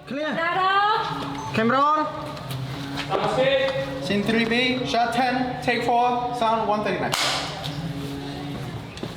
Clear. Camera on. Scene 3B, shot 10, take 4, sound 139.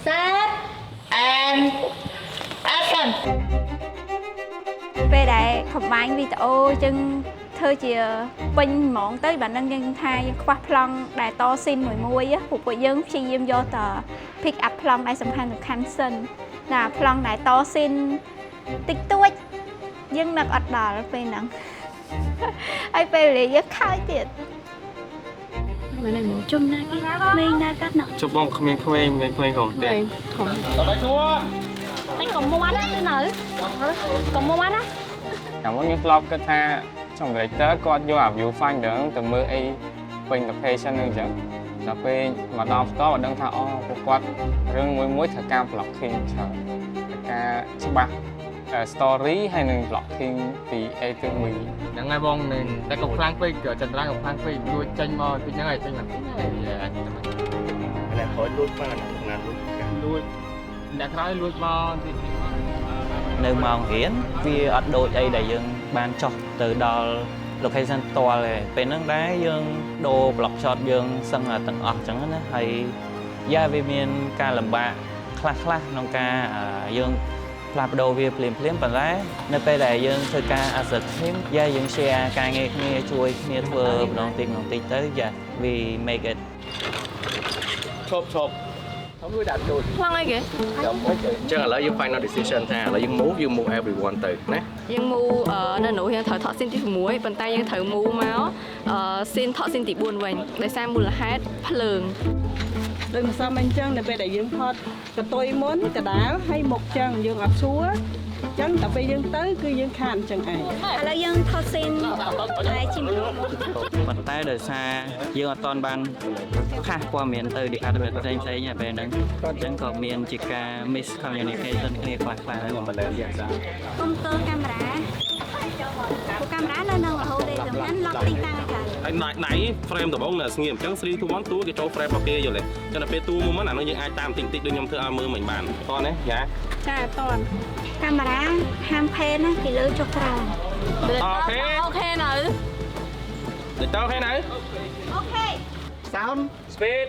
Set And action. ពេលដែល combine វីដេអូយើងធ្វើជាពេញហ្មងទៅបាទនឹងយើងថាយើងខ្វះប្លង់ដែលត scene មួយមួយព្រោះពួកយើងព្យាយាមយកត pick up ប្លង់ដែលសំខាន់សំខាន់សិនណាប្លង់ដែលត scene តិចតួចយើងនឹកអត់ដល់ពេលហ្នឹង ហើយពេលវេលាយើងខើចទៀត មកនេះមកជុំណាគេក្មេងណាកាត់ណោះ ជប់បងគ្មានក្មេងមានក្មេងក្រុមផ្ទះ តែកុំមាត់ណាទៅនៅកុំមាត់ណា កាលមុនខ្ញុំធ្លាប់គិតថាចង់ director គាត់យកអា view finder ហ្នឹងទៅមើលអីពេញ location ហ្នឹងអញ្ចឹងដល់ពេលមកដល់ផ្ទាល់ក៏ដឹងថាអូពួកគាត់រឿងមួយមួយត្រូវការ blocking ច្រើនត្រូវការច្បាស់ story ហើយនិង blocking ពី A ទៅ B ហ្នឹងហើយបងនឹងតែកុំខ្លាំងពេកចន្ទ្រាកុំខ្លាំងពេកលួចចេញមកតិចហ្នឹងហើយចេញមកតិចហើយ អ្នកក្រោយលួចមកណាលួច លួចអ្នកក្រោយលួចមកតិច នៅម៉ោងរៀនវាអត់ដូចអីដែលយើងបានចុះទៅដល់ location ផ្ទាល់ទេពេលហ្នឹងដែរយើងដូរ block shot យើងសឹងតែទាំងអស់អញ្ចឹងណាហើយយ៉ាវាមានការលំបាកខ្លះខ្លះក្នុងការយើងផ្លាស់ប្ដូរវាភ្លាមភ្លាមប៉ុន្តែនៅពេលដែលយើងធ្វើការ as a team យ៉ាយើង share ការងារគ្នាជួយគ្នាធ្វើម្ដងតិចម្ដងតិចទៅយ៉ា we make it. ឈប់ឈប់ធំលួចដាក់ចូល ប្លង់អីគេ អញ្ចឹងឥឡូវយើង final decision ថាឥឡូវយើង move យើង move everyone ទៅណា យើង move នៅនោះយើងត្រូវថត scene ទី6ប៉ុន្តែយើងត្រូវ move មក scene ថត scene ទី4វិញដោយសារមូលហេតុភ្លើង ដូចម្សិលមិញអញ្ចឹងនៅពេលដែលយើងថតកតុយមុនកដាលហើយមុខចឹងយើងអត់សួរអញ្ចឹងតែពេលយើងទៅគឺយើងខានអញ្ចឹងឯង ឥឡូវយើងថត scene តែជាមនុស្ស ប៉ុន្តែដោយសារយើងអត់ទាន់បាន pass ព័ត៌មានទៅ department ផ្សេងផ្សេងៗពេលហ្នឹងអញ្ចឹងក៏មានជាការ miscommunication គ្នាខ្លះៗដែរបង កុំទើកាមេរ៉ាព្រោះកាមេរ៉ានៅនឹងរហូតទេសំខាន់ឡុកទីតាំងឲ្យត្រូវ ហើយណៃណៃ frame ដំបូងនៅស្ងៀមអញ្ចឹង3 2 1តួគេចូល frame របស់គេយល់ទេអញ្ចឹងដល់ពេលតួមួយមកអានោះយើងអាចតាមតិចតិចដូចខ្ញុំធ្វើឲ្យមើលមិញបានតោះណាយ៉ា ចាតន់ កាមេរ៉ាហាម pan ណាពីលើចុះក្រោម OK. OK នៅ ដូចត OK នៅ OK. Sound. Speed.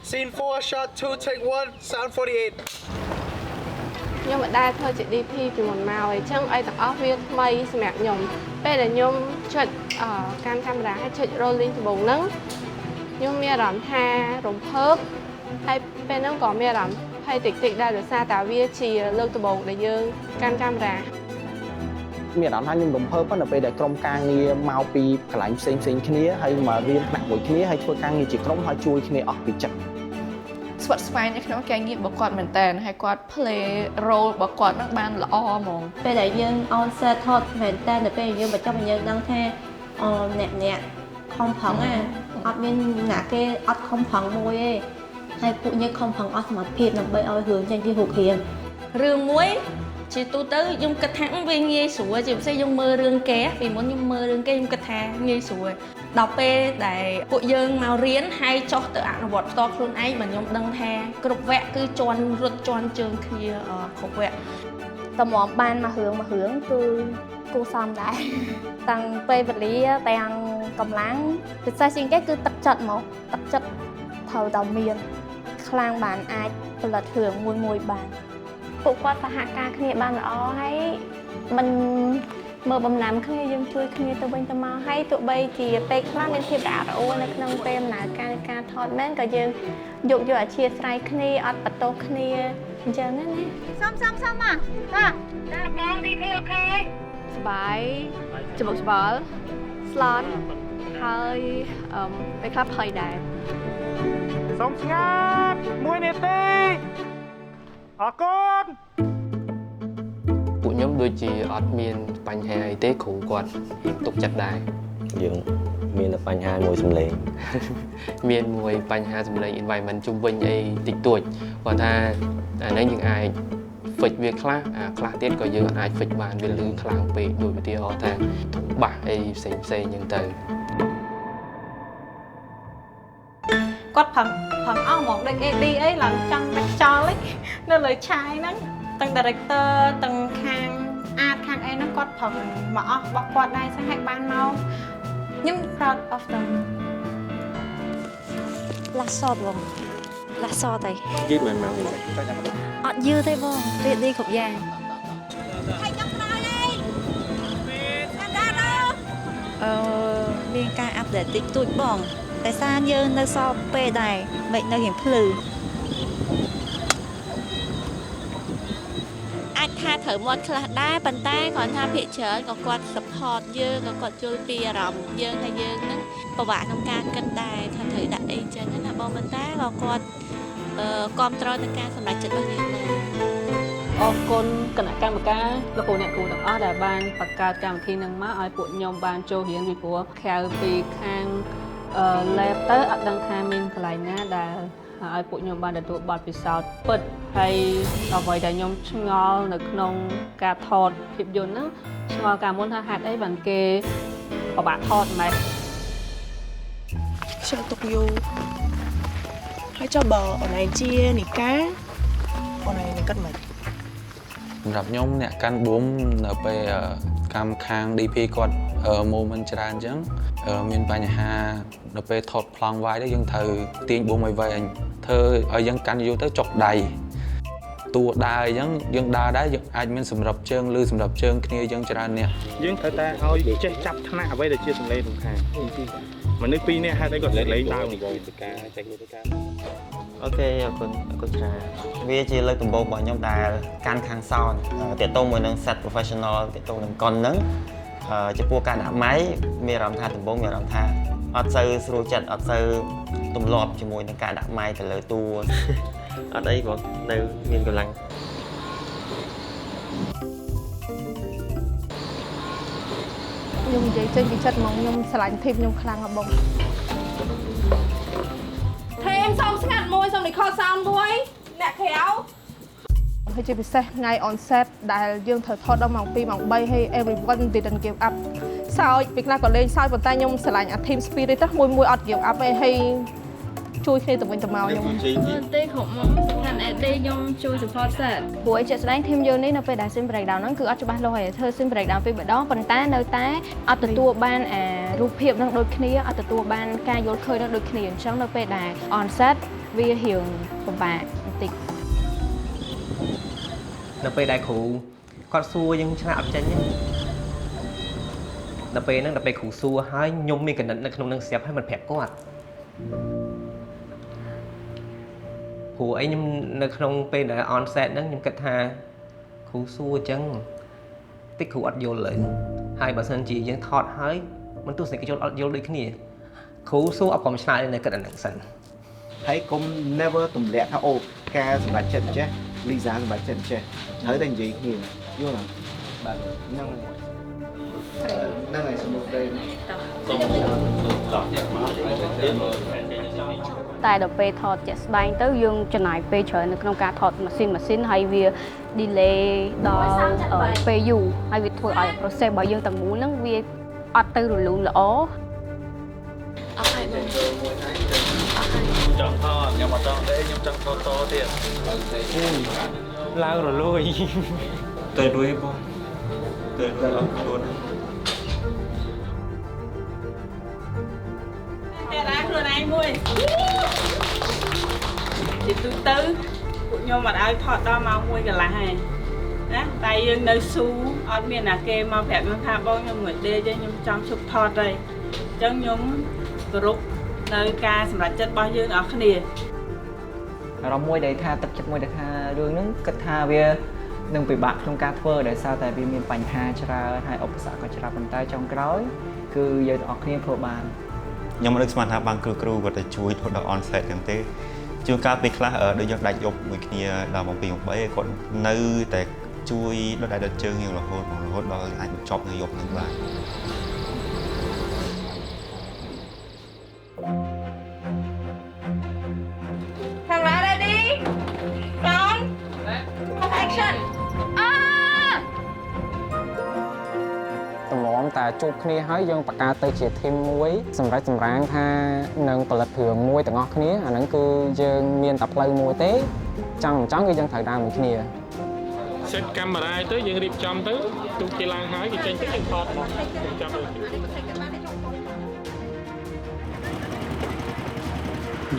Scene 4, shot 2, take 1, sound 48. ខ្ញុំមិនដែលធ្វើជា DP ពីមុនមកអញ្ចឹងអីទាំងអស់វាថ្មីសម្រាប់ខ្ញុំពេលដែលខ្ញុំចុចអឺកាន់កាមេរ៉ាហើយចុច rolling ដំបូងហ្នឹងខ្ញុំមានអារម្មណ៍ថារំភើបហើយពេលហ្នឹងក៏មានអារម្មណ៍ភ័យតិចតិចដែរដោយសារតែវាជាលើកដំបូងដែលយើងកាន់កាមេរ៉ា មានអារម្មណ៍ថាខ្ញុំរំភើបនៅពេលដែលក្រុមការងារមកពីកន្លែងផ្សេងផ្សេងៗគ្នាហើយមករៀនថ្នាក់មួយគ្នាហើយធ្វើការងារជាក្រុមហើយជួយគ្នាអស់ពីចិត្ត ស្វិតស្វែងនៅក្នុងការងាររបស់គាត់មែនតើហើយគាត់ play role របស់គាត់នឹងបានល្អហ្មង ពេលដែលយើង on set ថតមែនតើនៅពេលយើងបញ្ចប់យើងដឹងថាអូអ្នកអ្នកខំប្រឹងណាអត់មានអ្នកគេអត់ខំប្រឹងមួយទេហើយពួកយើងខំប្រឹងអស់សមត្ថភាពដើម្បីឲ្យរឿងចេញជារូបរាង រឿងមួយជាទូទៅខ្ញុំគិតថាវាងាយស្រួលជាពិសេសយើងមើលរឿងគេពីមុនខ្ញុំមើលរឿងគេខ្ញុំគិតថាងាយស្រួលដល់ពេលដែលពួកយើងមករៀនហើយចុះទៅអនុវត្តផ្ទាល់ខ្លួនឯងបើខ្ញុំដឹងថាគ្រប់វគ្គគឺជាន់រត់ជាន់ជើងគ្នាគ្រប់វគ្គ តម្រាំបានមួយរឿងមួយរឿងគឺគួរសមដែរ តាំងពេលវេលាទាំងកម្លាំងពិសេសជាងគេគឺទឹកចិត្តមកទឹកចិត្តត្រូវតែមានខ្លាំងបានអាចផលិតរឿងមួយមួយបាន ពួកគាត់សហការគ្នាបានល្អហើយមិនមើលបំណាំគ្នាយើងជួយគ្នាទៅវិញទៅមកហើយទោះបីជាពេលខ្លះមានភាពរអាក់រអួលនៅក្នុងពេលដំណើរការនៃការថតមែនក៏យើងយកយកអធិស្ឋានគ្នាអត់បន្ទោសគ្នាអញ្ចឹងណា សុំសុំសុំមកបាទបង DP OK. សបាយច្បុកច្បល់ស្លន់ហើយអឺពេលខ្លះភ័យដែរ សូមស្ងាត់មួយនាទីអរគុណ ពួកខ្ញុំដូចជាអត់មានបញ្ហាអីទេគ្រូគាត់រៀងទុកចិត្តដែរ យើងមានតែបញ្ហាមួយសំឡេង មានមួយបញ្ហាសំឡេង environment ជុំវិញអីតិចតួចគាត់ថាអានេះយើងអាច fix វាខ្លះអាខ្លះទៀតក៏យើងអាច fix បានវាលឺខ្លាំងពេកដូចឧទាហរណ៍ថាធុងបាសអីផ្សេងផ្សេងអញ្ចឹងទៅ គាត់ប្រឹងប្រឹងអស់ហ្មងដូច AD អីឡើងចង់ដាច់ខ្យល់ឯងនៅលើឆាយហ្នឹងទាំង director ទាំងខាង art ខាងអីហ្នឹងគាត់ គាត់ប្រឹងមកអស់របស់គាត់ដែរចឹងហើយបានមកខ្ញុំ proud of them. Last shot បង last shot ទេ យឺតមែនមក អត់យឺតទេបង ready គ្រប់យ៉ាងអឺមានការ update តិចតួចបងតែសារយើងនៅសល់ពេលដែរមិននៅរៀងភ្លឺ អាចថាត្រូវមាត់ខ្លះដែរប៉ុន្តែគ្រាន់ថាភាគច្រើនក៏គាត់ support យើងក៏គាត់យល់ពីអារម្មណ៍យើងថាយើងនឹងពិបាកក្នុងការគិតដែរថាត្រូវដាក់អីចឹងណាបងប៉ុន្តែក៏គាត់គាំទ្រនឹងការសម្រេចចិត្តរបស់យើងដែរ អរគុណគណៈកម្មការលោកគ្រូអ្នកគ្រូទាំងអស់ដែលបានបង្កើតកម្មវិធីនឹងមកឲ្យពួកខ្ញុំបានចូលរៀនពីព្រោះក្រៅពីខាង lab ទៅអត់ដឹងថាមានកន្លែងណាដែលឲ្យពួកខ្ញុំបានទទួលបទពិសោធន៍ពិតហើយអ្វីដែលខ្ញុំឆ្ងល់នៅក្នុងការថតភាពយន្តហ្នឹងឆ្ងល់កាលមុនថាហេតុអីបានគេពិបាកថតម្ល៉េះ ខ្ជិលទុកយូរហើយចុះបើអូនឯងជានីកាអូនឯងនឹងគិតមិន សម្រាប់ខ្ញុំអ្នកកាន់ boom នៅពេលកម្មខាង DP គាត់ movement ច្រើនអញ្ចឹងមានបញ្ហានៅពេលថតប្លង់វាយទៅយើងត្រូវទាញ boom ឲ្យវែងធ្វើឲ្យយើងកាន់យូរទៅចុកដៃតួដើរអញ្ចឹងយើងដើរដែរយើងអាចមានសម្រាប់ជើងឬសម្រាប់ជើងគ្នាយើងច្រើនអ្នក យើងត្រូវតែឲ្យចេះចាប់ថ្នាក់អ្វីដែលជាសម្លេងរំខានមនុស្សពីរនាក់ហេតុអីគាត់សម្លេងដើម ការចែកមួយការ OK អរគុណអរគុណច្រើនវាជាលើកដំបូងរបស់ខ្ញុំដែលកាន់ខាង sound ទាក់ទងមួយនឹង set professional ទាក់ទងនឹងកុនហ្នឹងចំពោះការដាក់ mic មានអារម្មណ៍ថាដំបូងមានអារម្មណ៍ថាអត់សូវស្រួលចិត្តអត់សូវទម្លាប់ជាមួយនឹងការដាក់ mic ទៅលើតួ អត់អីបងនៅមានកម្លាំង ខ្ញុំនិយាយចេញពីចិត្តហ្មងខ្ញុំស្រឡាញ់ team ខ្ញុំខ្លាំងណាស់បង team សូមស្ងាត់មួយសូម record sound មួយអ្នកក្រៅ ហើយជាពិសេសថ្ងៃ on set ដែលយើងត្រូវថតដល់ម៉ោង2ម៉ោង3ហើយ everyone didn't give up សើចពេលខ្លះក៏លេងសើចប៉ុន្តែខ្ញុំស្រឡាញ់អា team spirit ទៅមួយមួយអត់ give up ទេហើយជួយគ្នាទៅវិញទៅមកខ្ញុំ ទេគ្រប់មកសំខាន់ AD ខ្ញុំជួយ support set ព្រោះឯជាក់ស្ដែង team យើងនេះនៅពេលដែល scene breakdown ហ្នឹងគឺអត់ច្បាស់លាស់ទេធ្វើ scene breakdown ពីរម្ដងប៉ុន្តែនៅតែអត់ទទួលបានអារូបភាពហ្នឹងដូចគ្នាអត់ទទួលបានការយល់ឃើញហ្នឹងដូចគ្នាអញ្ចឹងនៅពេលដែល on set វារៀងពិបាកបន្តិច នៅពេលដែលគ្រូគាត់សួរយើងឆ្លាក់អត់ចេញទេដល់ពេលហ្នឹងដល់ពេលគ្រូសួរហើយខ្ញុំមានកណិតនៅក្នុងនឹងស្រាប់ហើយមិនប្រាប់គាត់ព្រោះអីខ្ញុំនៅក្នុងពេលដែល on set ហ្នឹងខ្ញុំគិតថាគ្រូសួរអញ្ចឹងតិចគ្រូអត់យល់លើហើយបើសិនជាយើងថតហើយមិនទស្សនិកជនអត់យល់ដូចគ្នាគ្រូសួរអត់ព្រមឆ្លើយនៅគិតអាហ្នឹងសិន ហើយកុំ never ទម្លាក់ថាអូការសម្រេចចិត្តចេះលីសាសម្រេចចិត្តចេះត្រូវតែនិយាយគ្នាយល់ទេបាទហ្នឹងហ្នឹងហើយសំណួរដែរ សូមឡោះយកមក តែដល់ពេលថតជាក់ស្ដែងទៅយើងចំណាយពេលច្រើននៅក្នុងការថតម៉ាស៊ីនម៉ាស៊ីនហើយវា delay ដល់ពេលយូរហើយវាធ្វើឲ្យ process របស់យើងទាំងមូលហ្នឹងវាអត់ទៅរលូនល្អ អស់ហើយបង ចង់ថតខ្ញុំអត់ចង់ទេខ្ញុំចង់ថតតទៀត ឡើងរលួយ ទៅរួយបងទៅរួយអត់ខ្លួន តែរ៉ាខ្លួនឯងមួយជាទូទៅពួកខ្ញុំអត់ឲ្យថតដល់ម៉ោង1កន្លះហើយណាតែយើងនៅស៊ូអត់មានអាគេមកប្រាប់ខ្ញុំថាបងខ្ញុំងើដេកទេខ្ញុំចង់ឈប់ថតហើយអញ្ចឹងខ្ញុំគោរពនៅការសម្រេចចិត្តរបស់យើងអស់គ្នា អារម្មណ៍មួយដែលថាទឹកចិត្តមួយដែលថារឿងហ្នឹងគិតថាវានឹងពិបាកក្នុងការធ្វើដោយសារតែវាមានបញ្ហាច្រើនហើយឧបសគ្គក៏ច្រើនប៉ុន្តែចុងក្រោយគឺយើងទាំងអស់គ្នាធ្វើបាន ខ្ញុំមិនដឹងស្មានថាបានគ្រូគ្រូគាត់ទៅជួយដល់ on set ចឹងទេជួនកាលពេលខ្លះដូចយើងដាច់យប់មួយគ្នាដល់ម៉ោង2ម៉ោង3គាត់នៅតែជួយដល់ដៃដល់ជើងយើងរហូតរហូតដល់អាចបញ្ចប់នៅយប់ហ្នឹងបាន Camera ready, sound, action. អើ តម្រាំតែជួបគ្នាហើយយើងបង្កើតទៅជា team មួយសម្រាប់សម្រាងថានឹងផលិតរឿងមួយទាំងអស់គ្នាអាហ្នឹងគឺយើងមានតែផ្លូវមួយទេចង់មិនចង់គឺយើងត្រូវដើរមួយគ្នា set កាមេរ៉ាទៅយើងរៀបចំទៅទូគេឡើងហើយគេចេញទៅយើងថតមកចាំដូច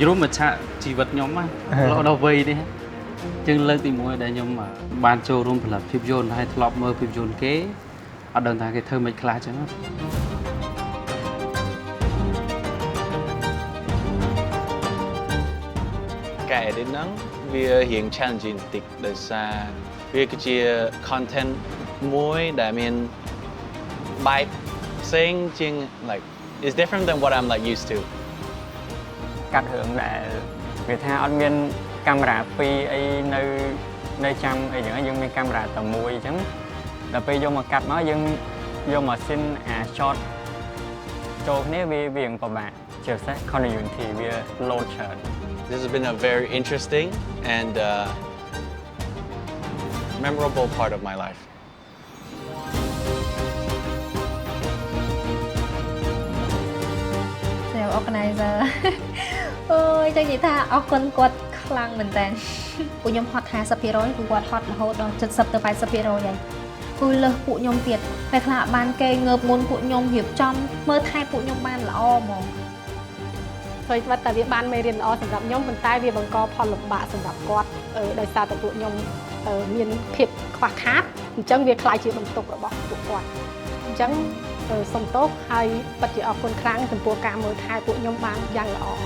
យល់មកឆាកជីវិតខ្ញុំណារហូតដល់វ័យនេះជាងលើកទី1ដែលខ្ញុំបានចូលរួមផលិតភាពយន្តហើយធ្លាប់មើលភាពយន្តគេអត់ដឹងថាគេធ្វើមិនខ្លះចឹង ការ edit ហ្នឹងវារៀង challenging បន្តិចដោយសារវាគឺជា content មួយដែលមានបែបផ្សេងជាង like is different than what I'm like used to. កាត់រឿងដែលវាថាអត់មានកាមេរ៉ាពីរអីនៅនៅចាំអីចឹងយើងមានកាមេរ៉ាតែមួយអញ្ចឹងដល់ពេលយកមកកាត់មកយើងយកម៉ាស៊ីនអា shot ចូលគ្នាវាវាពិបាកជាពិសេស continuity វា load ច្រើន This has been a very interesting and memorable part of my life. សម្រាប់ organizer អូយចង់និយាយថាអរគុណគាត់ខ្លាំងមែនតើពួកខ្ញុំហត់50%គឺគាត់ហត់រហូតដល់70ទៅ80%ហើយគឺលើសពួកខ្ញុំទៀតពេលខ្លះបានគេងើបមុនពួកខ្ញុំរៀបចំមើលថែពួកខ្ញុំបានល្អហ្មង ធ្វើត្បិតតែវាបានមេរៀនល្អសម្រាប់ខ្ញុំប៉ុន្តែវាបង្កផលលំបាកសម្រាប់គាត់ដោយសារតែពួកខ្ញុំមានភាពខ្វះខាតអញ្ចឹងវាក្លាយជាបន្ទុករបស់ពួកគាត់អញ្ចឹងសូមទោសហើយពិតជាអរគុណខ្លាំងចំពោះការមើលថែពួកខ្ញុំបានយ៉ាងល្អ។